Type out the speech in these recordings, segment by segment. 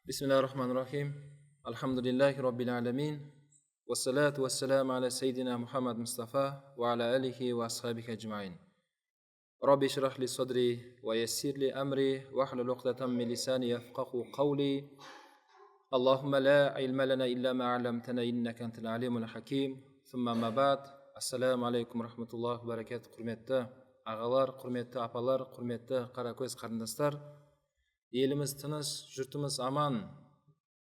Бисмиллахи рахмани рахим. Альхамдулиллахи раббил аламин. Уассалату уассаламу аля сейдина Мухаммад Мустафа ва аля алихи ва асхабихи аджмаин. Рабби шрах ли садри ва яссир ли амри вахлул уқдатам мин лисани яфқаху қавли. Аллахумма ла илма лана илля ма алламтана иннака антал алимул хаким. Сумма ма ба'д. Ассаламу алейкум рахматуллахи ва баракатух. Құрметті ағалар, құрметті апалар, құрметті қаракөз қарындастар. Еліміз тыныш, жұртымыз аман,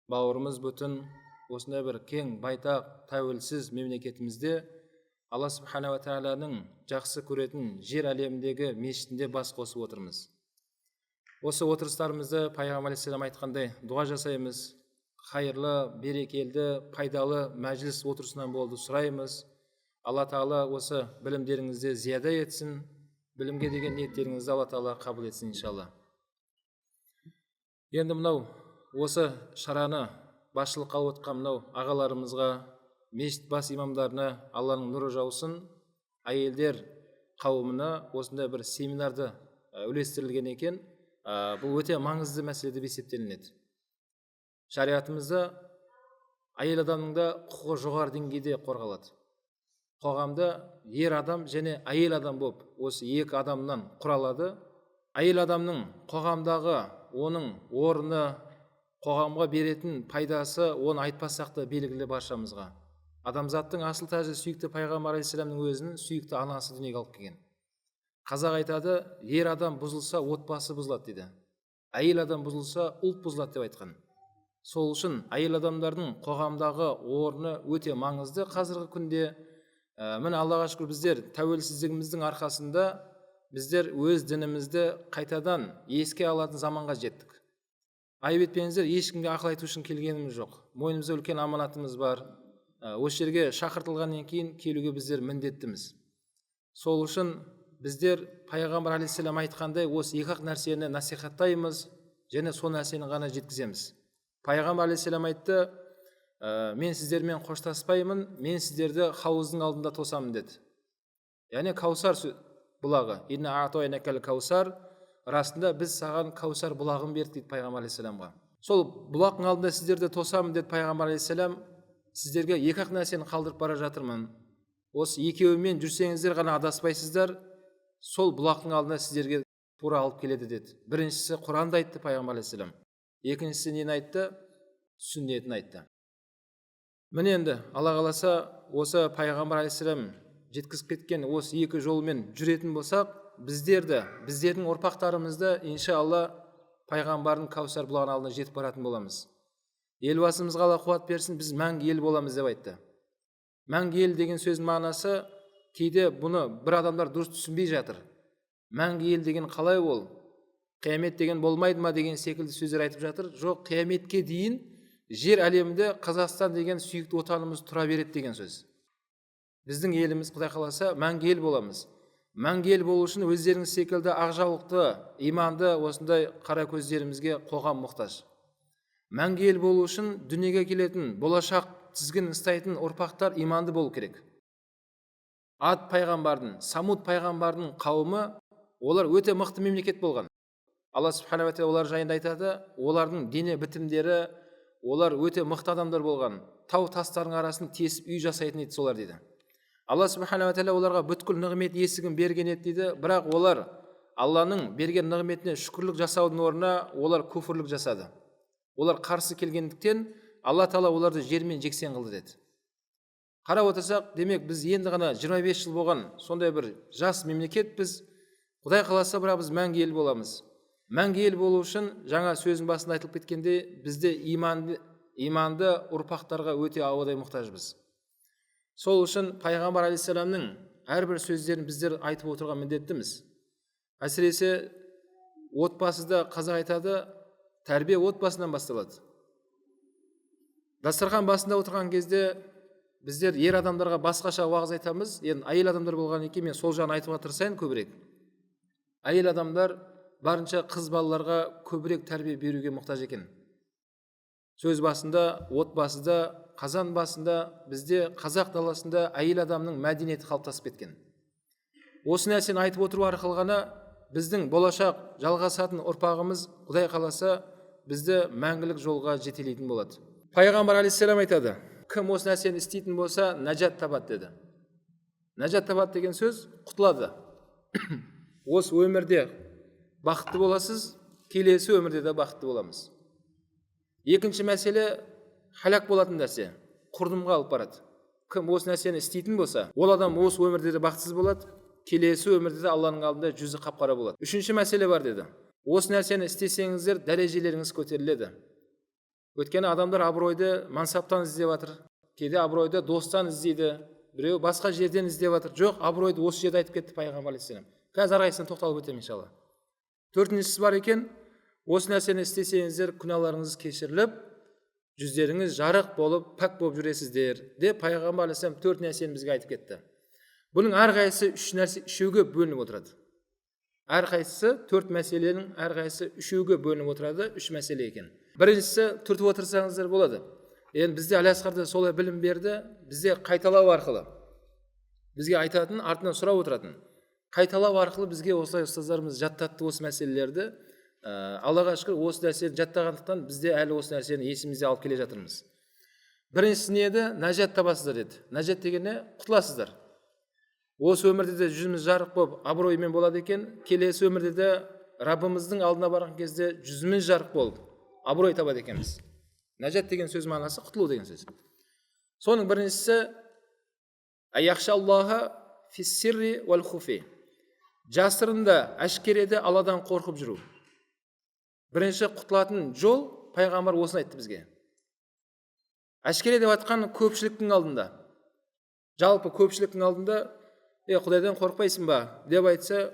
бауырымыз бүтін, осындай бір кең, байтақ, тәуелсіз мемлекетімізде Алла субханала тағаланың жақсы көретін жер әлеміндегі мешітінде бас қосып отырмыз. Осы отырыстарымызды пайғамбар алейхиссалам айтқандай дұға жасаймыз. Хайырлы, берекелді, пайдалы мәжіліс отырысынан болды сұраймыз. Алла тағала осы білімдеріңізді зияда етсін, білімге деген ниеттеріңізді Алла тағала қабыл етсін, иншалла. Енді мынау осы шараны басшылыққа алып отқан мынау ағаларымызға, мешіт бас имамдарына Алланың нұры жаусын. Әйелдер қауымына осындай бір семинарды үлестірілген екен. Бұл өте маңызды мәселе деп есептелінеді. Шариғатымызда әйел адамның да құқығы жоғары деңгейде қорғалады. Қоғамда ер адам және әйел адам болып осы екі адамнан құралады. Әйел адамның қоғамдағы оның орны, қоғамға беретін пайдасы, оны айтпасақ та белгілі баршамызға. Адамзаттың асыл тәжі сүйікті пайғамбар алейхисаламның өзінің сүйікті анасы дүниеге алып келген. Қазақ айтады, ер адам бұзылса, отбасы бұзылады дейді. Әйел адам бұзылса, ұлт бұзылады деп айтқан. Сол үшін әйел адамдардың қоғамдағы орны өте маңызды қазіргі күнде. Міне, Аллаға шүкір, біздер тәуелсіздігіміздің арқасында біздер өз дінімізді қайтадан еске алатын заманға жеттік. Айып етпеңіздер, ешкімге ақыл айту үшін келгеніміз жоқ. Мойнымызда үлкен аманатымыз бар. Осы жерге шақыртылғаннан кейін келуге біздер міндеттіміз. Сол үшін біздер пайғамбар алейхисалам айтқандай осы екі ақ нәрсені насихаттаймыз және сол нәрсені ғана жеткіземіз. Пайғамбар алейхисалам айтты, мен сіздермен қоштаспаймын, мен сіздерді хауыздың алдында тосамын деді. Яғни Каусар бұлағы. Инна а'тайнакал каусар. Расында біз саған Каусар бұлағын бердік дейді пайғамбар алейхисаламға. Сол бұлақтың алдында сіздерді тосамын деді пайғамбар алейхисалам. Сіздерге екі ақ нәрсені қалдырып бара жатырмын. Осы екеуімен жүрсеңіздер ғана адаспайсыздар. Сол бұлақтың алдына сіздерге тура алып келеді деді. Біріншісі Құранды айтты пайғамбар алейхисалам. Екіншісі нені айтты? Сүннетін айтты. Міне, енді Алла қаласа, осы пайғамбар алейхисалам жеткізіп кеткен осы екі жолмен жүретін болсақ, біздерді, біздердің ұрпақтарымызды иншалла пайғамбардың Кәусар бұлағының алдына жетіп баратын боламыз. Елбасымызға Алла қуат берсін, біз мәңгі ел боламыз деп айтты. Мәңгі ел деген сөздің мағынасы, кейде бұны бір адамдар дұрыс түсінбей жатыр. Мәңгі ел деген қалай ол? Қиямет деген болмайды ма деген секілді сөздер айтып жатыр. Жоқ, қияметке дейін жер әлемінде Қазақстан деген сүйікті отанымыз тұра береді деген сөз. Біздің еліміз, Құдай қаласа, мәңгі ел боламыз. Мәңгі ел болу үшін өздеріңіз секілді ақ жаулықты, иманды осындай қара көздерімізге қоғам мұқтаж. Мәңгі ел болу үшін дүниеге келетін, болашақ тізгін ұстайтын ұрпақтар иманды болу керек. Ад пайғамбардың, Самуд пайғамбардың қауымы, олар өте мықты мемлекет болған. Алла субханала тағала олар жайында айтады, олардың дене бітімдері, олар өте мықты адамдар болған. Тау тастардың арасын тесіп үй жасайтын еді солар дейді. Алла субханала тағала оларға бүткіл нығмет есігін берген еді дейді. Бірақ олар Алланың берген нығметіне шүкірлік жасаудың орнына олар күфірлік жасады. Олар қарсы келгендіктен Алла тағала оларды жермен жексен қылды деді. Қарап отырсақ, демек, біз енді ғана 25 жыл болған сондай бір жас мемлекетпіз. Құдай қаласа, бірақ біз мәңгі ел боламыз. Мәңгі ел болу үшін, жаңа сөздің басында айтылып кеткендей, бізде иманды ұрпақтарға өте ауадай мұқтажбыз. Сол үшін пайғамбар алейхисаламның әрбір сөздерін біздер айтып отыруға міндеттіміз. Әсіресе отбасыда, қазақ айтады, тәрбие отбасынан басталады. Дастархан басында отырған кезде біздер ер адамдарға басқаша уағыз айтамыз. Енді әйел адамдар болғаннан кейін мен сол жағын айтуға тырысайын көбірек. Әйел адамдар барынша қыз балаларға көбірек тәрбие беруге мұқтаж екен. Сөз басында, отбасыда, қазан басында, бізде қазақ даласында әйел адамның мәдениеті қалыптасып кеткен. Осы нәрсені айтып отыру арқылы ғана біздің болашақ жалғасатын ұрпағымыз, Құдай қаласа, Бізді мәңгілік жолға жетелейтін болады. Пайғамбар алейхиссалам айтады: кім осы нәрсені істейтін болса, нәжат табады деді. Нәжат табады деген сөз құтылады. Осы өмірде бақытты боласыз, келесі өмірде де бақытты боламыз. Екінші мәселе халак болатын нәрсе, құрдымға алып барады. Кім осы нәрсені істейтін болса, ол адам осы өмірде де бақытсыз болады, келесі өмірде де Алланың алдында жүзі қап-қара болады. Үшінші мәселе бар деді. Осы нәрсені істесеңіздер, дәрежелеріңіз көтеріледі. Өйткені адамдар абыройды мансаптан іздеп жатыр, кейде абыройды достан іздейді, біреу басқа жерден іздеп жатыр. Жоқ, абыройды осы жерде айтып кетті пайғамбар алейхиссалам. Қазір әрқайсысына тоқталып өтемін иншалла. Төртіншісі бар екен, осы нәрсені істесеңіздер, күнәларыңыз кешіріліп, жүздеріңіз жарық болып, пәк болып жүресіздер деп пайғамбар алейхиссалам төрт нәрсені бізге айтып кетті. Бұның әрқайсысы үш нәрсе, үшеуге бөлініп отырады. Әрқайсысы төрт мәселенің әрқайсысы үшеуге бөлініп отырады, үш мәселе екен. Біріншісі, түртіп отырсаңыздар болады. Енді бізде Әл-Асқарда солай білім берді, бізде қайталау арқылы бізге айтатын, артынан сұрап отыратын. Қайталау арқылы бізге осылай ұстаздарымыз жаттатты осы мәселелерді. Аллаға шүкір, осы нәрсені жаттағандықтан бізде әлі осы нәрсені есімізде алып келе жатырмыз. Біріншісі не еді? Нәжат табасыздар деді. Нәжат деген не? Құтыласыздар. Осы өмірде де жүзіміз жарық болып, абыроймен болады екен. Келесі өмірде де Раббымыздың алдына барған кезде жүзіміз жарық болып, абырой табады екенбіз. Нәжат деген сөз мағынасы құтылу деген сөз. Соның біріншісі аяхшаллаха фиссирри уәл хуфи. Жасырында, әшкереде Алладан қорқып жүру. Бірінші құтылатын жол, пайғамбар осыны айтты бізге. Әшкере деп айтқан көпшіліктің алдында. Жалпы көпшіліктің алдында, Құдайдан қорықпайсың ба деп айтса,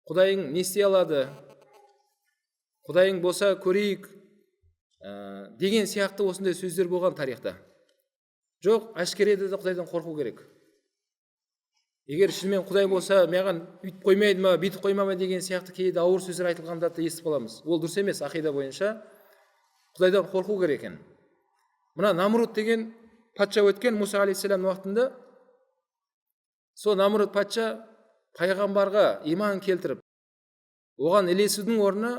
Құдайың не істей алады? Құдайың болса көрейік деген сияқты осындай сөздер болған тарихта. Жоқ, әшкереде де Құдайдан қорқу керек. Егер шынымен Құдай болса, маған үйтіп қоймайды ма, бүйтіп қойма ма деген сияқты кейде ауыр сөздер айтылғандарды естіп қаламыз. Ол дұрыс емес, ақида бойынша Құдайдан қорқу керек екен. Мына Намрут деген патша өткен Мұса алейхиссаламның уақытында. Сол Намрут патша пайғамбарға иман келтіріп, оған ілесудің орнына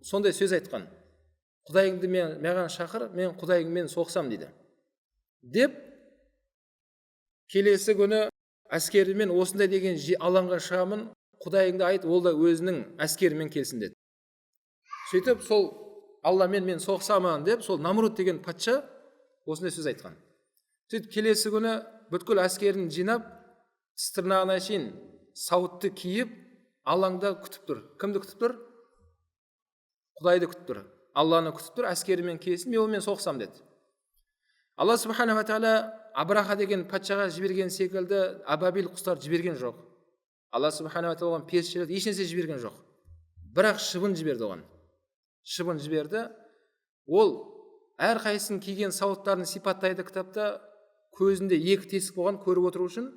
сондай сөз айтқан: Құдайыңды маған шақыр, мен Құдайыңмен соқсам дейді. Деп келесі күні әскерімен осындай деген алаңға шығамын, Құдайыңды айт, ол да өзінің әскерімен келсін деді. Сөйтіп сол Алламен мен соқсамын деп сол Намрут деген патша осындай сөз айтқан. Сөйтіп келесі күні бүткіл әскерін жинап, тіс тырнағына шейін сауытты киіп, алаңда күтіп тұр. Кімді күтіп тұр? Құдайды күтіп тұр. Алланы күтіп тұр, әскерімен келсін, мен онымен соқсам деді. Алла субханала тағала Абраха деген патшаға жіберген секілді абабил құстар жіберген жоқ. Алла субханала тағала оған періштелер ешнәрсе жіберген жоқ. Бірақ шыбын жіберді оған. Шыбын жіберді. Ол әрқайсының киген сауыттарын сипаттайды кітапта. Көзінде екі тесік болған көріп отыру үшін,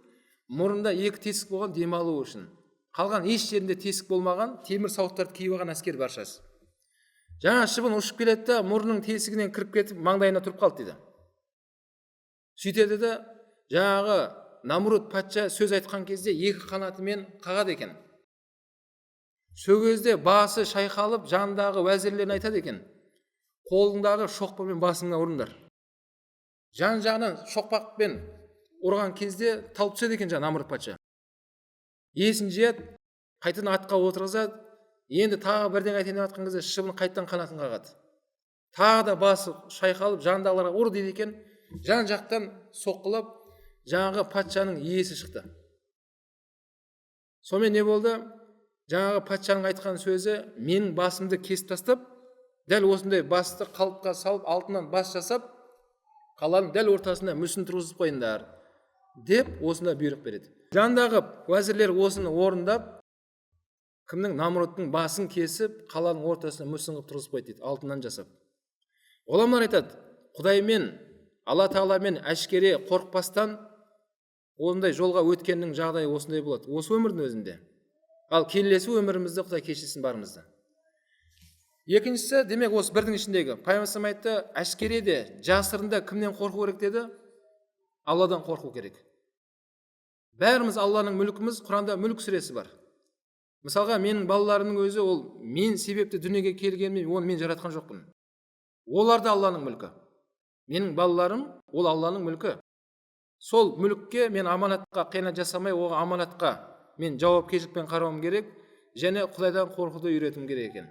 мұрнында екі тесік болған дем алу үшін. Қалған еш жерінде тесік болмаған темір сауыттарды киіп алған әскер баршасы. Жаңа шыбын ұшып келеді де, мұрнының тесігінен кіріп кетіп, маңдайына тұрып қалды дейді. Сөйтеді де, жаңағы Намрут патша сөз айтқан кезде екі қанатымен қағады екен. Сол кезде басы шайқалып, жанындағы уәзірлеріне айтады екен: қолыңдағы шоқпармен басыңа ұрыңдар. Жан жағынан шоқпақпен ұрған кезде талып түседі екен жаңа Намрут патша. Есін жияды, қайтадан атқа отырғызады. Енді тағы бірдеңе айтайын деп жатқан кезде шыбын қайтадан қанатын қағады. Тағы да басы шайқалып, жанындағыларға ұр дейді екен. Жан жақтан соққылап, жаңағы патшаның иесі шықты. Сонымен не болды? Жаңағы патшаның айтқан сөзі: менің басымды кесіп тастап, дәл осындай басты қалыпқа салып, алтыннан бас жасап, қаланың дәл ортасына мүсін тұрғызып қойыңдар деп осындай бұйрық береді. Жанындағы уәзірлер осыны орындап, кімнің, Намрудтың басын кесіп, қаланың ортасына мүсін қылып тұрғызып қойды дейді, алтыннан жасап. Ғұламалар айтады, Құдаймен, Алла тағаламен әшкере қорықпастан ондай жолға өткеннің жағдайы осындай болады осы өмірдің өзінде. Ал келесі өмірімізде Құдай кешірсін барымызды. Екіншісі, демек, осы бірдің ішіндегі пайғамбар айтты: әшкере де, жасырында кімнен қорқу керек деді? Алладан қорқу керек. Бәріміз Алланың мүлкіміз. Құранда Мүлк сүресі бар. Мысалға, менің балаларымның өзі ол мен себепті дүниеге келгенімен, оны мен жаратқан жоқпын. Олар да Алланың мүлкі. Менің балаларым ол Алланың мүлкі. Сол мүлікке мен аманатқа қиянат жасамай, оған аманатқа мен жауапкершілікпен қарауым керек және Құдайдан қорқуды үйретуім керек екен.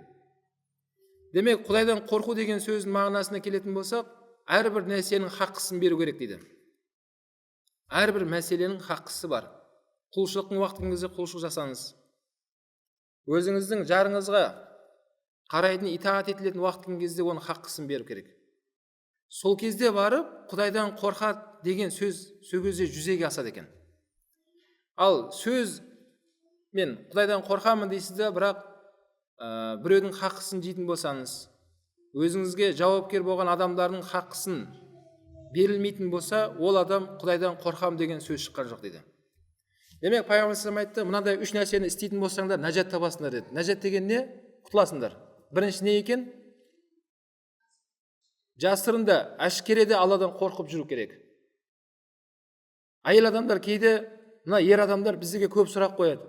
Демек, Құдайдан қорқу деген сөздің мағынасына келетін болсақ, әрбір нәрсенің хаққысын беру керек дейді. Әрбір мәселенің хаққысы бар. Құлшылықтың уақыты кезде құлшылық жасаңыз. Өзіңіздің жарыңызға қарайтын, итағат етілетін уақыт кезде оның хаққысын беру керек. Сол кезде барып Құдайдан қорқады деген сөз сол кезде жүзеге асады екен. Ал сөз мен Құдайдан қорқамын дейсіз де, бірақ біреудің хаққысын жейтін болсаңыз, өзіңізге жауапкер болған адамдардың хаққысын берілмейтін болса, ол адам Құдайдан қорқамын деген сөз шыққан жоқ дейді. Демек, Пайғамбар айтты, мынандай үш нәрсені істейтін болсаңдар, нәжат табасыңдар деді. Нәжат деген не? Құтыласыңдар. Бірінші не екен? Жасырын да, әшкере де Алладан қорқып жүру керек. Әйел адамдар кейде, мына ер адамдар бізге көп сұрақ қояды.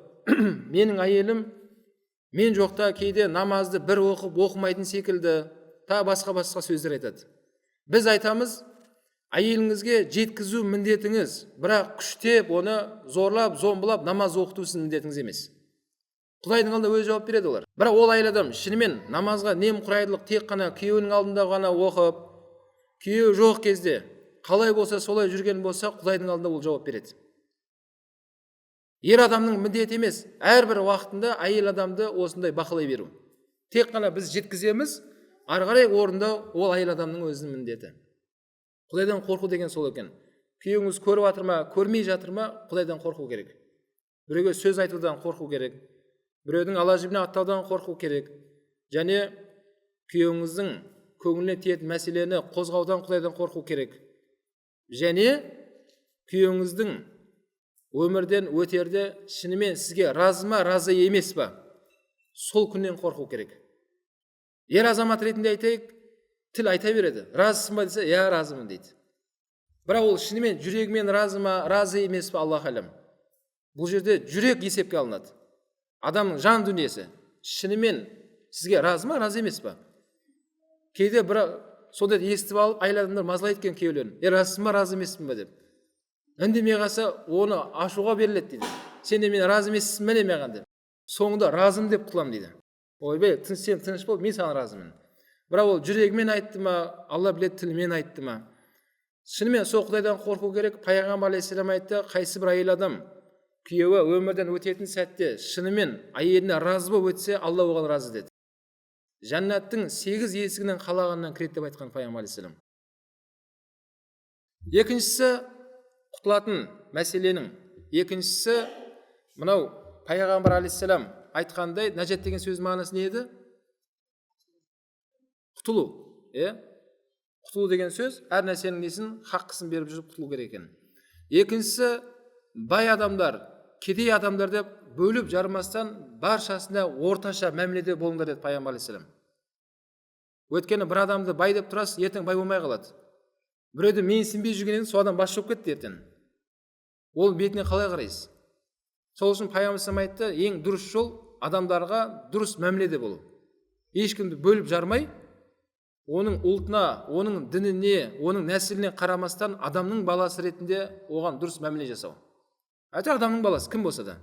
Менің әйелім мен жоқта кейде намазды бір оқып оқымайтын секілді, та басқа-басқа сөздер айтады. Біз айтамыз, әйеліңізге жеткізу міндетіңіз, бірақ күштеп оны зорлап, зомбылап намаз оқыту сіздің міндетіңіз емес. Құдайдың алдында өзі жауап береді олар. Бірақ ол әйел адам шынымен намазға немқұрайлық тек қана күйеуінің алдында ғана оқып, күйеуі жоқ кезде қалай болса солай жүрген болса, Құдайдың алдында ол жауап береді. Ер адамның міндеті емес әрбір уақытында әйел адамды осындай бақылай беру. Тек қана біз жеткіземіз, ары қарай орындау ол әйел адамның өзінің міндеті. Құдайдан қорқу деген сол екен. Күйеуіңіз көріп жатыр ма, көрмей жатыр ма, Құдайдан қорқу керек. Біреуге сөз айтудан қорқу керек. Біреудің ала жібіне аттаудан қорқу керек. Және күйеуіңіздің көңіліне тиетін мәселені қозғаудан Құдайдан қорқу керек. Және күйеуіңіздің өмірден өтерде шынымен сізге разы ма, разы емес па, сол күннен қорқу керек. Ер азамат ретінде айтайық, тіл айта береді. Разысың ба десе, иә, разымын дейді. Бірақ ол шынымен жүрегімен разы ма, разы емес па, Аллах әлем. Бұл жерде жүрек есепке алынады. Адамның жан дүниесі шынымен сізге разы ма, разы емес па? Кейде бір сондайды естіп алып, әйел адамдар мазалайды екен күйеулерін. Е, разысың ба, разы емессің ба деп. Үндемей қалса, оны ашуға беріледі дейді. Сен де мен разы емессің бе не маған деп. Соңында разымын деп құтыламын дейді. Ойбай, сен тыныш бол, мен саған разымын. Бірақ ол жүрегімен айтты ма, Алла біледі, тілімен айтты ма? Шынымен сол Құдайдан қорқу керек. Пайғамбар алейхиссалам айтты, қайсы бір әйел адам күйеуі өмірден өтетін сәтте шынымен әйеліне разы болып өтсе, Алла оған разы деді. Жәннаттың 8 есігінен қалағаннан кіреді деп айтқан Пайғамбар алейхиссалам. Екіншісі, құтылатын мәселенің екіншісі, мынау Пайғамбар алейхиссалам айтқандай, нәжат деген сөздің мағынасы не еді? Құтылу. Құтылу деген сөз әр нәрсенің несін, хаққысын беріп жүріп құтылу керек екен. Екіншісі, бай адамдар, кедей адамдар деп бөліп жармастан баршасына орташа мәміледе болыңдар деді Пайғамбар алейхиссалам. Өйткені бір адамды бай деп тұрасыз, ертең бай болмай қалады. Біреуді менсінбей жүргеннен сол адам басшы болып кетті ертең. Ол бетіне қалай қарайсыз? Сол үшін Пайғамбар алейхиссалам айтты, ең дұрыс жол адамдарға дұрыс мәміледе болу. Ешкімді бөліп жармай, оның ұлтына, оның дініне, оның нәсіліне қарамастан адамның баласы ретінде оған дұрыс мәміле жасау. Әйтеуір адамның баласы кім болса да.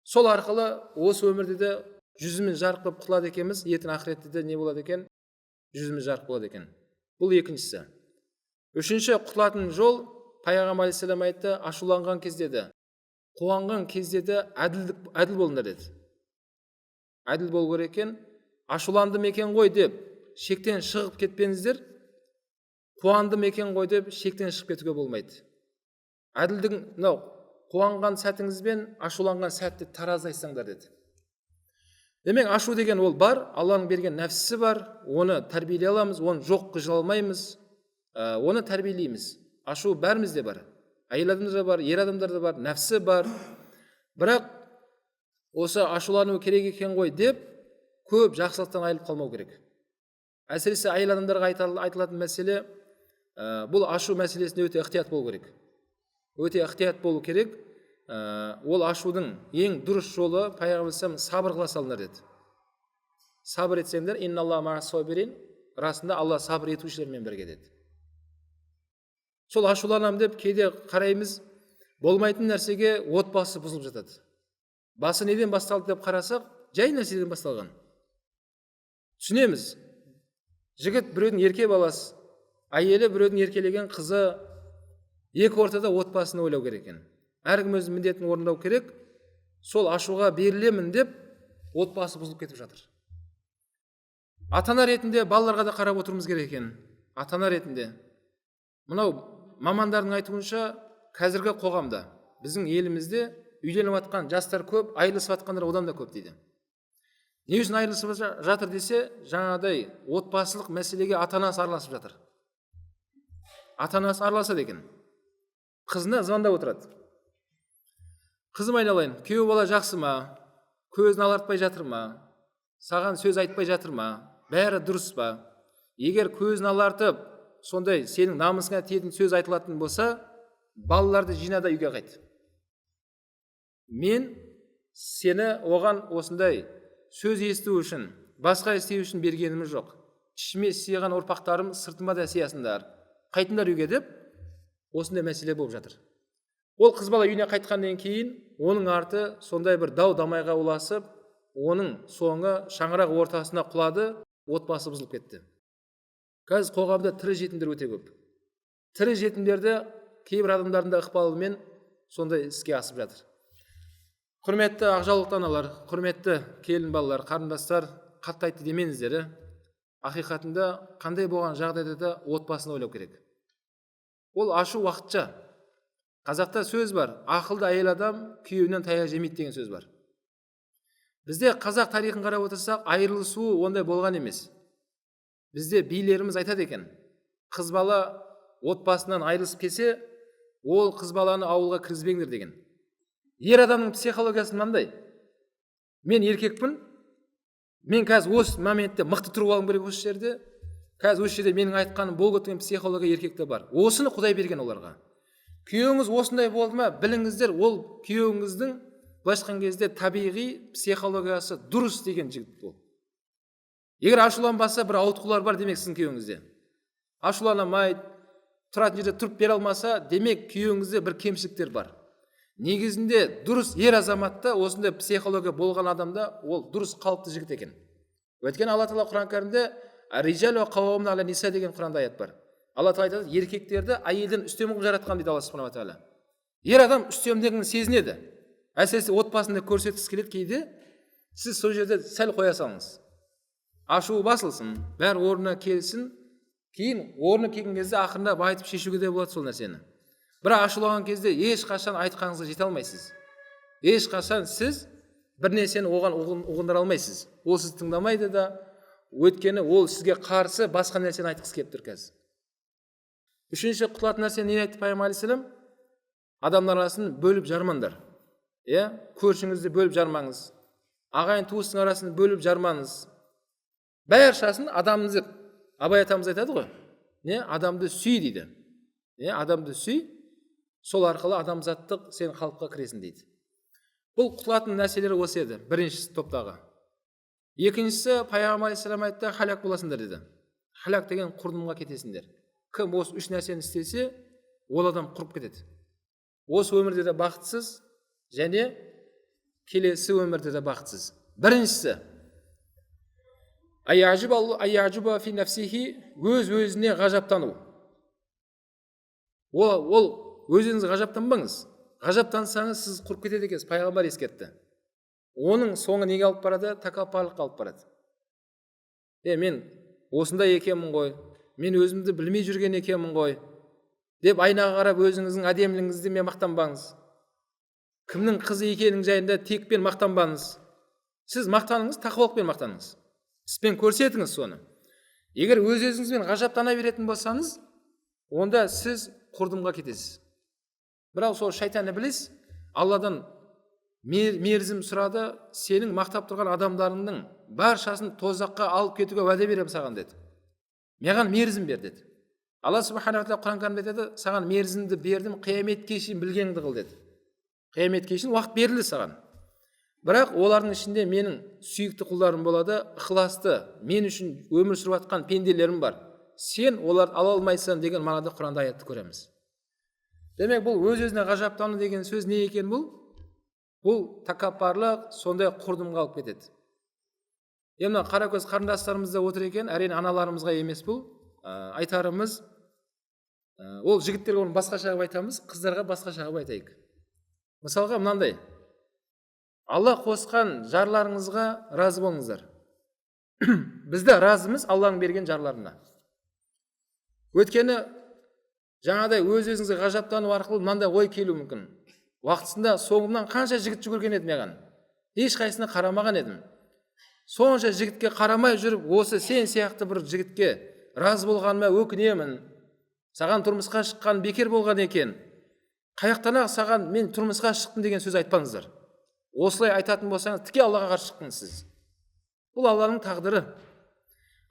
Сол арқылы осы өмірде де жүзіміз жарық болып құтылады екенбіз, ертең ақыретте де не болады екен? Жүзіміз жарық болады екен. Бұл екіншісі. Үшінші құтылатын жол, Пайғамбар алейхиссалам айтты, ашуланған кезде де, қуанған кезде де әділ болыңдар деді. Әділ болу керек екен. Ашуландым екен ғой деп шектен шығып кетпеңіздер, қуандым екен ғой деп шектен шығып кетуге болмайды. Әділдің мынау қуанған сәтіңіз бен ашуланған сәтті таразы айтсаңдар деді. Демек, ашу деген ол бар, Алланың берген нәпсісі бар, оны тәрбиелей аламыз, оны жоқ қыла алмаймыз, оны тәрбиелейміз. Ашу бәрімізде бар, әйел адамдарда бар, ер адамдарда бар, нәпсі бар. Бірақ осы ашулану керек екен ғой деп көп жақсылықтан айырылып қалмау керек. Әсіресе әйел адамдарға айтылатын мәселе, бұл ашу мәселесінде өте ықтият болу керек. Өте ықтият болу керек. Ол ашудың ең дұрыс жолы, пайғамбар алейхиссалам сабыр қыла салыңдар деді. Сабыр етсеңдер, инналлаха маа собирин, расында Алла сабыр етушілермен бірге деді. Сол ашуланамын деп кейде қараймыз, болмайтын нәрсеге отбасы бұзылып жатады. Басы неден басталды деп қарасақ, жай нәрседен басталған. Түсінеміз, жігіт біреудің ерке баласы, әйелі біреудің еркелеген қызы, екі ортада отбасын ойлау керек екен. Әркім өз міндетін орындау керек. Сол ашуға берілемін деп отбасы бұзылып кетіп жатыр. Ата-ана ретінде балаларға да қарап отыруымыз керек екен. Ата-ана ретінде. Мынау мамандардың айтуынша, қазіргі қоғамда, біздің елімізде үйленіп жатқан жастар көп, айырылысып жатқандар одан да көп дейді. Не үшін айырылысып жатыр десе, жаңағыдай отбасылық мәселеге ата-анасы араласып жатыр. Ата-анасы араласады екен. Қызына звондап отырады. Қызым айналайын, күйеу бала жақсы ма? Көзін алартпай жатыр ма? Саған сөз айтпай жатыр ма? Бәрі дұрыс па? Егер көзін алартып, сондай сенің намысыңа тиетін сөз айтылатын болса, балаларды жина да үйге қайт. Мен сені оған осындай сөз есту үшін, басқа істеу үшін бергеніміз жоқ. Ішіме сыйған ұрпақтарым сыртыма да сиясыңдар. Қайтыңдар үйге деп осындай мәселе болып жатыр. Ол қыз бала үйіне қайтқаннан кейін оның арты сондай бір дау-дамайға ұласып, оның соңы шаңырақ ортасына құлады, отбасы бұзылып кетті. Қазір қоғамда тірі жетімдер өте көп. Тірі жетімдерді кейбір адамдардың да ықпалымен сондай іске асып жатыр. Құрметті ақжаулықты аналар, құрметті келін балалар, қарындастар, қатты айтты демеңіздер. Ақиқатында қандай болған жағдайда да отбасын ойлау керек. Ол ашу уақытша. Қазақта сөз бар, ақылды әйел адам күйеуінен таяқ жемейді деген сөз бар. Бізде қазақ тарихын қарап отырсақ, айырылысу ондай болған емес. Бізде билеріміз айтады екен, қыз бала отбасынан айырылысып келсе, ол қыз баланы ауылға кіргізбеңдер деген. Ер адамның психологиясы мынандай. Мен еркекпін, мен қазір осы моментте мықты тұрып алуым керек осы жерде. Қазір осы жерде менің айтқаным болып кеткен психология еркекте бар. Осыны Құдай берген оларға. Күйеуіңіз осындай болды ма, біліңіздер, ол күйеуіңіздің былайша айтқан кезде табиғи психологиясы дұрыс деген жігіт ол. Егер ашуланбаса, бір ауытқулар бар демек сіздің күйеуіңізде. Ашуланамайды, тұратын жерде тұрып бере алмаса, демек күйеуіңізде бір кемшіліктер бар. Негізінде дұрыс ер азаматта осындай психология болған адамда ол дұрыс қалыпты жігіт екен. Өйткені Алла тағала Құран кәрімде «Ар-рижалу қауамуна аля ниса» деген Құранда аят бар. Алла тағала айтады, еркектерді әйелден үстем қылып жаратқан дейді Алла субханала тағала. Ер адам үстемдігін сезінеді. Әсіресе отбасында көрсеткісі келеді кейде. Сіз сол жерде сәл қоя салыңыз. Ашуы басылсын, бәрі орнына келсін. Кейін орны келген кезде ақырындап айтып шешуге де болады сол нәрсені. Бірақ ашуланған кезде ешқашан айтқаныңызға жете алмайсыз. Ешқашан сіз бір нәрсені оған ұғындыра алмайсыз. Ол сізді тыңдамайды да, өйткені ол сізге қарсы басқа нәрсені айтқысы келіп тұр қазір. Үшінші құтылатын нәрсе нені айтты пайғамбар алейхиссалам? Адамдар арасын бөліп жармаңдар. Иә, көршіңізді бөліп жармаңыз. Ағайын туыстың арасын бөліп жармаңыз. Бәршасын адамды, Абай атамыз айтады ғой, не адамды сүй дейді. Не адамды сүй, сол арқылы адамзаттық сен қалыпқа кіресің дейді. Бұл құтылатын нәрселер осы еді, бірінші топтағы. Екіншісі, пайғамбар алейхиссалам айтты, халак боласыңдар деді. Халак деген құрдымға кетесіңдер. Кім осы үш нәрсені істесе, ол адам құрып кетеді. Осы өмірде де бақытсыз, және келесі өмірде де бақытсыз. Біріншісі, аяжуба фи нафсихи, өз өзіне ғажаптану. Ол өз өзіңізге ғажаптанбаңыз. Ғажаптансаңыз, сіз құрып кетеді екенсіз, пайғамбар ескертті. Оның соңы неге алып барады? Тәкаппарлыққа алып барады. Мен осындай екенмін ғой, мен өзімді білмей жүрген екенмін ғой деп айнаға қарап өзіңіздің әдемілігіңізді мен мақтанбаңыз. Кімнің қызы екенің жайында текпен мақтанбаңыз. Сіз мақтаныңыз, тақуалықпен мақтаныңыз. Іспен көрсетіңіз соны. Егер өз өзіңізбен ғажаптана беретін болсаңыз, онда сіз құрдымға кетесіз. Бірақ сол шайтан ібіліс Алладан мерзім сұрады, сенің мақтап тұрған адамдарыңның баршасын тозаққа алып кетуге уәде беремін саған деді. Маған мерзім бер деді. Алла субханала тағала Құран кәрімде айтады, саған мерзімді бердім, қияметке шейін білгеніңді қыл деді. Қияметке шейін уақыт берілді саған. Бірақ олардың ішінде менің сүйікті құлдарым болады, ықыласты, мен үшін өмір сүріп жатқан пенделерім бар. Сен оларды ала алмайсың деген мағынада Құранда аятты көреміз. Демек, бұл өз-өзіне ғажаптану деген сөз не екен бұл? Бұл тәкаппарлық, сондай құрдымға алып кетеді. Енді мына қаракөз қарындастарымыз да отыр екен, әрине аналарымызға емес бұл. Айтарымыз, ол жігіттерге оны басқаша қылып айтамыз, қыздарға басқаша қылып айтайық. Мысалға мынандай: Алла қосқан жарларыңызға разы болыңыздар. Біз де разымыз Алланың берген жарларына. Өйткені жаңағыдай өз өзіңізге ғажаптану арқылы мынандай ой келуі мүмкін: уақытысында соңымнан қанша жігіт жүгірген еді маған, ешқайсысына қарамаған едім. Сонша жігітке қарамай жүріп, осы сен сияқты бір жігітке разы болғаныма өкінемін. Саған тұрмысқа шыққан бекер болған екен. Қаяқтан ақ саған мен тұрмысқа шықтым деген сөз айтпаңыздар. Осылай айтатын болсаңыз, тіке Аллаға қарсы шықтыңыз сіз. Бұл Алланың тағдыры.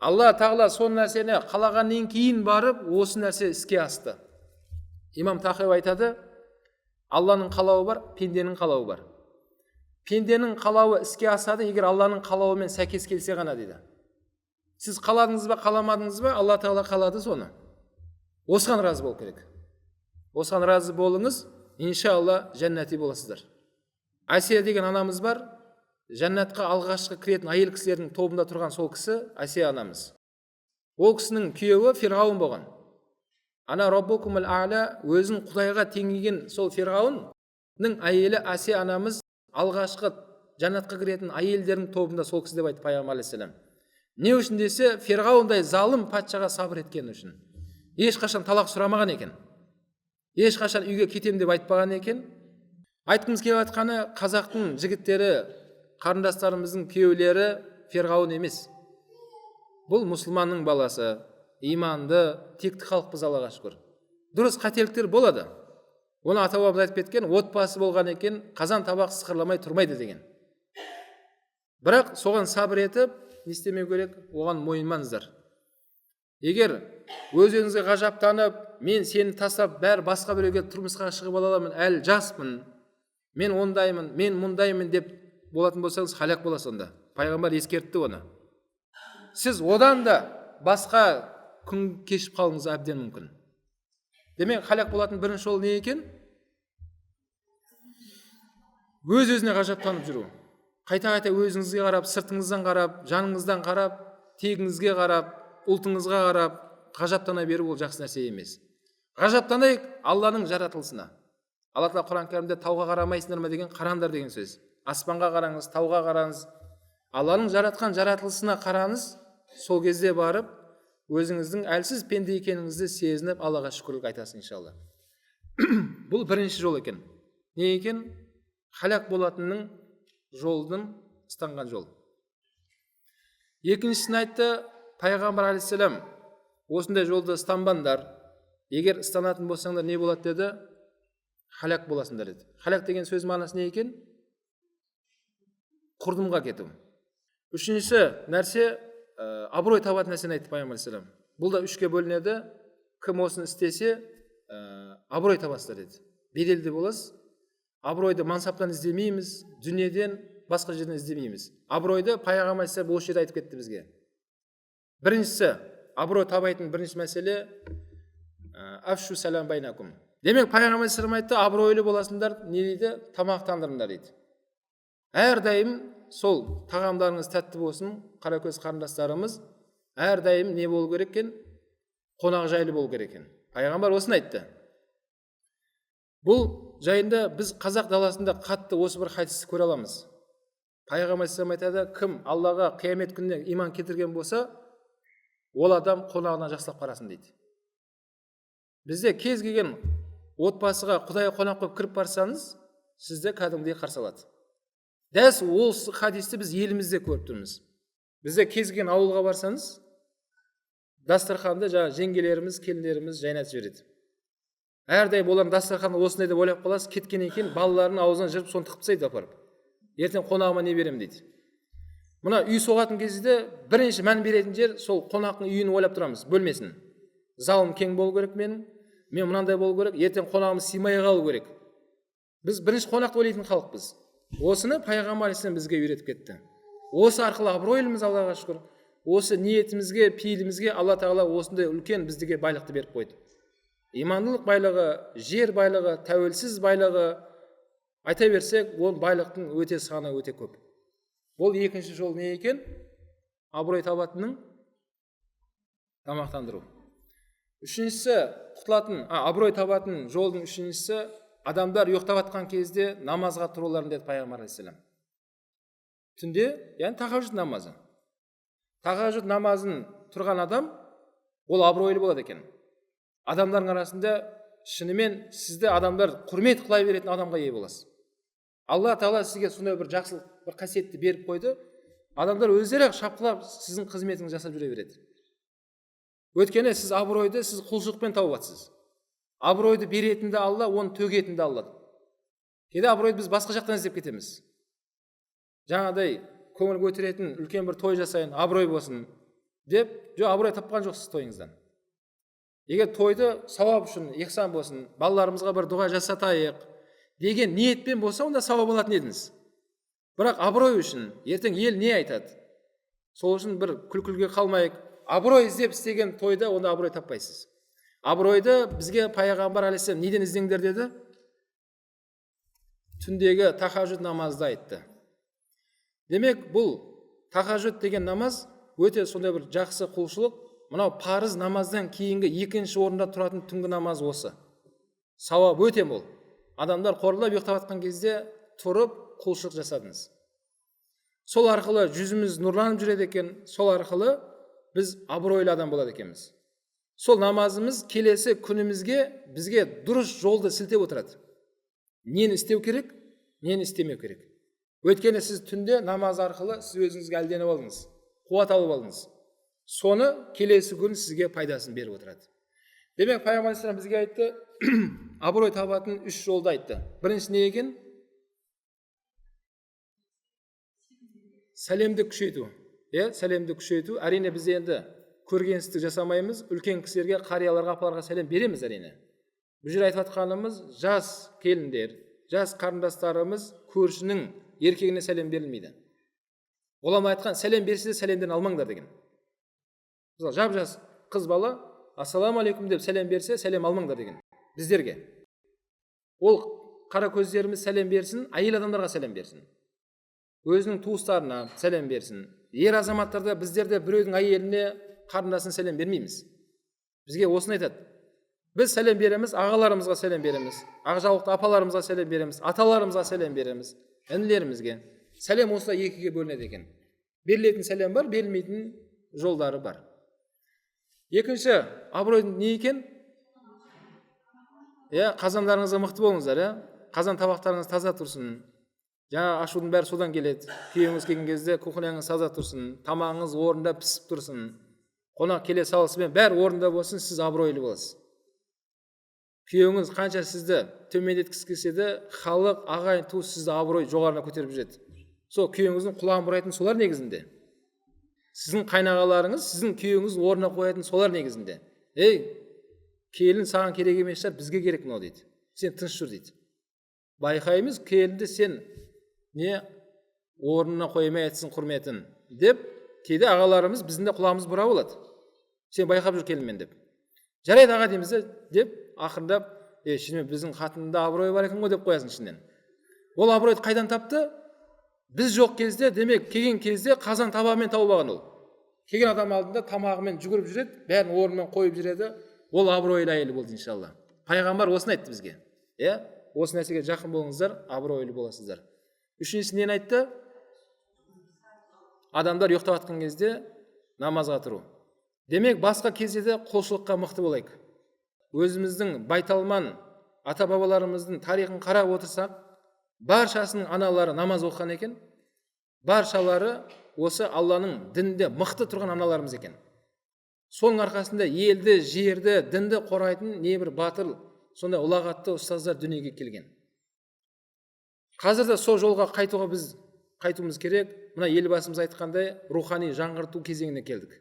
Алла тағала сол нәрсені қалағаннан кейін барып осы нәрсе іске асты. Имам Тахауи айтады, Алланың қалауы бар, пенденің қалауы бар. Пенденің қалауы іске асады, егер Алланың қалауымен сәйкес келсе ғана дейді. Сіз қаладыңыз ба, қаламадыңыз ба, Алла тағала қалады соны. Осыған разы болу керек. Осыған разы болыңыз, иншалла жәннати боласыздар. Әсия деген анамыз бар, жәннатқа алғашқы кіретін әйел кісілердің тобында тұрған сол кісі Әсия анамыз. Ол кісінің күйеуі Ферғауын болған. Ана роббукумул а'ла, өзін Құдайға теңеген сол Ферғауынның әйелі Әсия анамыз алғашқы жәннатқа кіретін әйелдердің тобында сол кісі деп айтты пайғамбар алейхиссалам. Не үшін десе, Ферғауындай залым патшаға сабыр еткені үшін. Ешқашан талақ сұрамаған екен. Ешқашан үйге кетем деп айтпаған екен. Айтқымыз келіп жатқаны, қазақтың жігіттері, қарындастарымыздың күйеулері Ферғауын емес. Бұл мұсылманның баласы, иманды, текті халықпыз, Аллаға шүкір. Дұрыс, қателіктер болады. Оны ата бабамыз айтып кеткен, отбасы болған екен, қазан табақ сықырламай тұрмайды деген. Бірақ соған сабыр етіп, не істемеу керек, оған мойынмаңыздар. Егер өз өзіңізге ғажаптанып, мен сені тастап бәрі басқа біреуге тұрмысқа шығып ала аламын, әлі жаспын, мен ондаймын, мен мұндаймын деп болатын болсаңыз, халак боласыз онда. Пайғамбар ескертті оны. Сіз одан да басқа күн кешіп қалуыңыз әбден мүмкін. Демек, халак болатын бірінші жол не екен? Өз өзіне ғажаптанып жүру. Қайта-қайта өзіңізге қарап, сыртыңыздан қарап, жаныңыздан қарап, тегіңізге қарап, ұлтыңызға қарап, ғажаптана беру ол жақсы нәрсе емес. Ғажаптанайық Алланың жаратылысына. Алла тағала Құран кәрімде тауға қарамайсыңдар ма деген, қараңдар деген сөз. Аспанға қараңыз, тауға қараңыз. Алланың жаратқан жаратылысына қараңыз, сол кезде барып өзіңіздің әлсіз пенде екеніңізді сезініп, Аллаға шүкірлік айтасыз иншалла. Бұл бірінші жол екен. Не екен? Халак болатынның жолдың ұстанған жол. Екіншісін айтты пайғамбар алейхиссалам, осындай жолды ұстанбаңдар. Егер ұстанатын болсаңдар не болады деді? Халак боласыңдар деді. Халак деген сөз мағынасы не екен? Құрдымға кету. Үшіншісі нәрсе, абырой табатын нәрсені айтты пайғамбар алейхиссалам. Бұл да үшке бөлінеді. Кім осыны істесе, абырой табасыздар деді. Беделді боласыз. Абыройды мансаптан іздемейміз, дүниеден, басқа жерден іздемейміз. Абыройды пайғамбар алейхиссалам осы жерде айтып кетті бізге. Біріншісі, абырой табайтын бірінші мәселе, афшу салам байнакум. Демек, пайғамбар алейхиссалам айтты, абыройлы боласыңдар, не дейді? Тамақтандырыңдар дейді. Әрдайым сол тағамдарыңыз тәтті болсын, қаракөз қарындастарымыз, әрдайым не болу керек екен? Қонақ жайлы болу керек екен. Пайғамбар осыны айтты. Бұл жайында біз қазақ даласында қатты осы бір хадисті көре аламыз. Пайғамбар алейхиссалам айтады, кім Аллаға қиямет күніне иман келтірген болса, ол адам қонағына жақсылап қарасын дейді. Бізде кез келген отбасыға құдай қонақ болып кіріп барсаңыз, сізді кәдімгідей қарсы алады. Дәл ол хадисті біз елімізде көріп тұрмыз. Бізде кез келген ауылға барсаңыз, дастарханды жаңағы жеңгелеріміз, келіндеріміз жайнатып жібереді. Әрдайым олардың дастарханы осындай деп ойлап қаласыз, кеткеннен кейін балаларының аузынан жырып соны тығып тастайды апарып. Ертең қонағыма не беремін дейді. Мына үй соғатын кезде бірінші мән беретін жер сол қонақтың үйін ойлап тұрамыз, бөлмесін. Залым кең болу керек менің, мен мынандай болу керек, ертең қонағым сыймай қалу керек. Біз бірінші қонақты ойлайтын халықпыз. Осыны пайғамбар алейхиссалам бізге үйретіп кетті. Осы арқылы абыройлымыз, Аллаға шүкір. Осы ниетімізге, пейілімізге Алла тағала осындай үлкен бізге байлықты беріп қойды. Имандылық байлығы, жер байлығы, тәуелсіз байлығы, айта берсек, ол байлықтың өте саны өте көп. Ол екінші жол не екен? Абырой табатынның тамақтандыру. Үшіншісі, құтылатын, абырой табатын жолдың үшіншісі, адамдар ұйықтап жатқан кезде намазға тұруларын деді пайғамбар алейхиссалам. Түнде, яғни тахажжуд намазы. Тахажжуд намазын тұрған адам, ол абыройлы болады екен. Адамдардың арасында шынымен сізді адамдар құрмет қыла беретін адамға ие боласыз. Алла тағала сізге сондай бір жақсылық, бір қасиетті беріп қойды. Адамдар өздері шапқылап сіздің қызметіңізді жасап жүре береді. Өйткені сіз абыройды сіз құлшылықпен тауып жатсыз. Абыройды беретін де Алла, оны төгетін де Алла. Кейде абыройды біз басқа жақтан іздеп кетеміз. Жаңағыдай көңіл көтеретін үлкен бір той жасайын, абырой болсын деп, жоқ, абырой тапқан жоқсыз тойыңыздан. Егер тойды сауап үшін, ихсан болсын, балаларымызға бір дұға жасатайық деген ниетпен болса, онда сауап алатын едіңіз. Бірақ абырой үшін, ертең ел не айтады? Сол үшін бір күлкіге қалмайық. Абырой іздеп істеген тойда онда абырой таппайсыз. Абыройды бізге пайғамбар алейхиссалам неден іздеңдер деді? Түндегі тахажжуд намазды айтты. Демек, бұл тахажжуд деген намаз өте сондай бір жақсы құлшылық. Мынау парыз намаздан кейінгі екінші орында тұратын түнгі намаз осы. Сауап өте мол. Адамдар қорылдап ұйықтап жатқан кезде тұрып құлшылық жасадыңыз. Сол арқылы жүзіміз нұрланып жүреді екен, сол арқылы біз абыройлы адам болады екенбіз. Сол намазымыз келесі күнімізге бізге дұрыс жолды сілтеп отырады. Нені істеу керек, нені істемеу керек. Өйткені сіз түнде намаз арқылы сіз өзіңізге әлденіп алдыңыз, қуат алып алдыңыз. Соны келесі күн сізге пайдасын беріп отырады. Демек, пайғамбар алейхиссалам бізге айтты, абырой табатын үш жолды айтты. Біріншісі не екен? Сәлемді күшейту. Иә, сәлемді күшейту. Әрине, біз енді көргенсіздік жасамаймыз, үлкен кісілерге, қарияларға, апаларға сәлем береміз әрине. Бұл жерде айтып жатқанымыз жас келіндер, жас қарындастарымыз көршінің еркегіне сәлем берілмейді. Ғұлама айтқан, сәлем берсе де сәлемдерін алмаңдар деген. Мысалы, жап-жас қыз бала ассалаумағалейкум деп сәлем берсе, сәлем алмаңдар деген біздерге. Ол қара көздеріміз сәлем берсін, әйел адамдарға сәлем берсін, өзінің туыстарына сәлем берсін. Ер азаматтарда біздер де біреудің әйеліне, қарындасына сәлем бермейміз. Бізге осыны айтады. Біз сәлем береміз, ағаларымызға сәлем береміз, ақ жаулықты апаларымызға сәлем береміз, аталарымызға сәлем береміз, інілерімізге. Сәлем осылай екіге бөлінеді екен. Берілетін сәлем бар, берілмейтін жолдары бар. Екінші абыройдың не екен? Иә, қазандарыңызға мықты болыңыздар, иә. Қазан табақтарыңыз таза тұрсын. Жаңа ашудың бәрі содан келеді. Күйеуіңіз келген кезде кухняңыз таза тұрсын, тамағыңыз орнында пісіп тұрсын. Қонақ келе салысымен бәрі орнында болсын, сіз абыройлы боласыз. Күйеуіңіз қанша сізді төмендеткісі келсе де, халық, ағайын, туыс сізді абырой жоғарына көтеріп жүреді. Сол күйеуіңіздің құлағын бұрайтын солар негізінде. Сіздің қайнағаларыңыз, сіздің күйеуіңіз орнына қоятын солар негізінде. Ей, келін саған керек емес шығар, бізге керек мынау дейді. Сен тыныш жүр дейді. Байқаймыз, келінді сен не орнына қоймай айтсын құрметін деп, кейде ағаларымыз біздің де құлағымыз бұра болады. Сен байқап жүр келінмен деп. Жарайды аға дейміз де, деп ақырындап, шынымен біздің қатында абырой бар екен ғой деп қоясың ішінен. Ол абыройды қайдан тапты? Біз жоқ кезде, демек келген кезде қазан табағымен тауып алған ол. Келген адам алдында тамағымен жүгіріп жүреді, бәрін орнымен қойып жүреді. Ол абыройлы әйел болды иншалла. Пайғамбар осыны айтты бізге. Иә, осы нәрсеге жақын болыңыздар, абыройлы боласыздар. Үшіншісі нені айтты? Адамдар ұйықтап жатқан кезде намазға тұру. Демек, басқа кезде де құлшылыққа мықты болайық. Өзіміздің байталман ата-бабаларымыздың тарихын қарап отырсақ, баршасының аналары намаз оқыған екен. Баршалары осы Алланың дінінде мықты тұрған аналарымыз екен. Соның арқасында елді, жерді, дінді қорғайтын небір батыр, сондай ұлағатты ұстаздар дүниеге келген. Қазір де сол жолға қайтуға біз қайтуымыз керек. Мына Елбасымыз айтқандай, рухани жаңғырту кезеңіне келдік.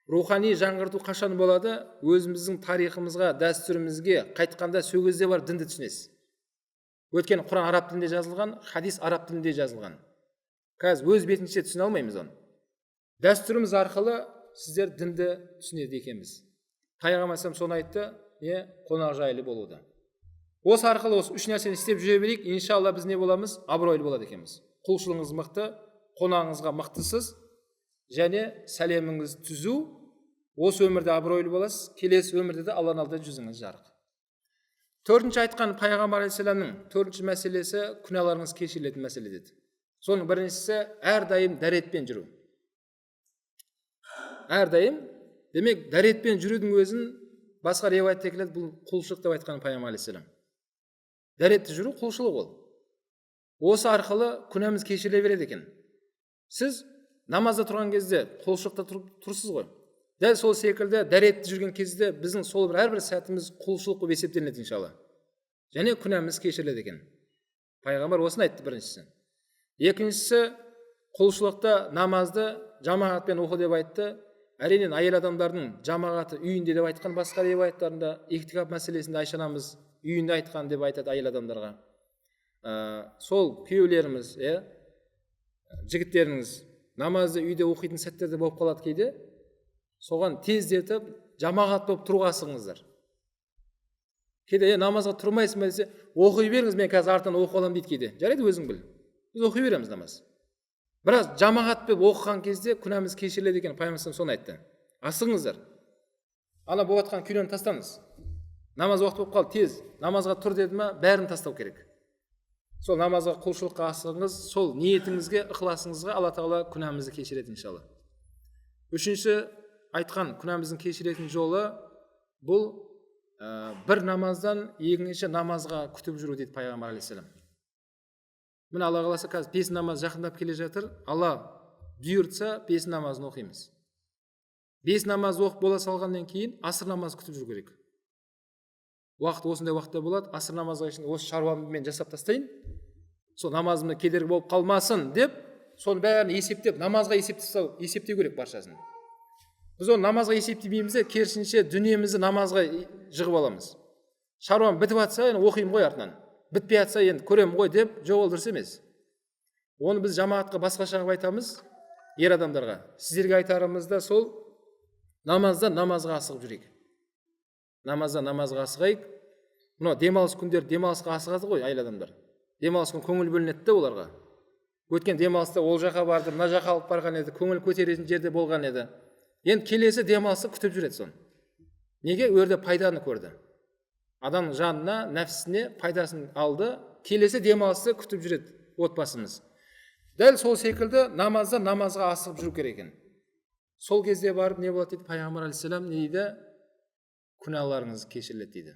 Рухани жаңғырту қашан болады? Өзіміздің тарихымызға, дәстүрімізге қайтқанда сол кезде барып дінді түсінесіз. Өйткені Құран араб тілінде жазылған, хадис араб тілінде жазылған. Қазір өз бетінше түсіне алмаймыз оны. Дәстүріміз арқылы сіздер дінді түсінеді екенбіз. Пайғамбар алейхиссалам соны айтты, не қонақжайлы болуды. Осы арқылы осы үш нәрсені істеп жүре берейік, иншалла біз не боламыз? Абыройлы болады екенбіз. Құлшылығыңыз мықты, қонағыңызға мықтысыз, және сәлеміңіз түзу, осы өмірде абыройлы боласыз, келесі өмірде де Алланың алдында жүзіңіз жарық. Төртінші айтқан пайғамбар алейхиссаламның төртінші мәселесі күнәларыңыз кешірілетін мәселе деді. Соның біріншісі әрдайым дәретпен жүру. Әрдайым, демек дәретпен жүрудің өзін басқа риуаятта келеді, бұл құлшылық деп айтқан пайғамбар алейхиссалам. Дәретті жүру құлшылық ол. Осы арқылы күнәміз кешіріле береді екен. Сіз намазда тұрған кезде құлшылықта тұрсыз ғой. Дәл сол секілді дәретті жүрген кезде біздің сол бір әрбір сәтіміз құлшылық болып есептелінеді иншалла. Және күнәміз кешіріледі екен. Пайғамбар осыны айтты біріншісі. Екіншісі құлшылықта намазды жамағатпен оқы деп айтты. Әрине әйел адамдардың жамағаты үйінде деп айтқан басқа риуаяттарында, ихтикаф мәселесінде Айша анамыз үйінде айтқан деп айтады әйел адамдарға. Сол күйеулеріміз, жігіттеріңіз намазды үйде оқитын сәттерде болып қалады кейде. Соған тездетіп жамағат болып тұруға асығыңыздар. Кейде намазға тұрмайсың ба десе, оқи беріңіз, мен қазір артынан оқып аламын дейді кейде. Жарайды, өзің біл. Біз оқи береміз намаз. Біраз жамағат болып оқыған кезде күнәміз кешіріледі екен, пайғамбар соны айтты. Асығыңыздар. Ана болып жатқан күйлерін тастаңыз. Намаз уақыты болып қалды, тез намазға тұр деді ма, бәрін тастау керек. Сол намазға, құлшылыққа асығыңыз, сол ниетіңізге, ықыласыңызға Алла тағала күнәмізді кешіреді иншалла. Үшінші айтқан күнәміздің кешіретін жолы бұл бір намаздан екінші намазға күтіп жүру дейді пайғамбар алейхиссалам. Міне Алла қаласа қазір бес намаз жақындап келе жатыр. Алла бұйыртса бес намазын оқимыз. Бес намаз оқып бола салғаннан кейін аср намазы күтіп жүру керек. Уақыт осындай уақытта болады, аср намазға шейін осы шаруамды мен жасап тастайын, сол намазымда кедергі болып қалмасын деп, соның бәрін есептеп, намазға есептеу керек баршасын. Біз оны намазға есептемейміз де, керісінше дүниемізді намазға жығып аламыз. Шаруам бітіп жатса, енді оқимын ғой артынан, бітпей жатса, енді көремін ғой деп, жоқ, ол дұрыс емес. Оны біз жамағатқа басқаша қылып айтамыз, ер адамдарға. Сіздерге айтарымыз да сол, намазда намазға асығып жүрейік. Намазда намазға асығайық. Мынау демалыс күндері демалысқа асығады ғой әйел адамдар. Демалыс күн көңіл бөлінеді де оларға. Өткен демалыста ол жаққа барды, мына жаққа алып барған еді, көңіл көтеретін жерде болған еді. Енді келесі демалысты күтіп жүреді соны. Неге? Ол жерде пайданы көрді. Адамның жанына, нәпсісіне пайдасын алды, келесі демалысты күтіп жүреді отбасымыз. Дәл сол секілді намазда намазға асығып жүру керек екен. Сол кезде барып не болады дейді пайғамбар алейхиссалам, не дейді? Күнәларыңыз кешіріледі дейді.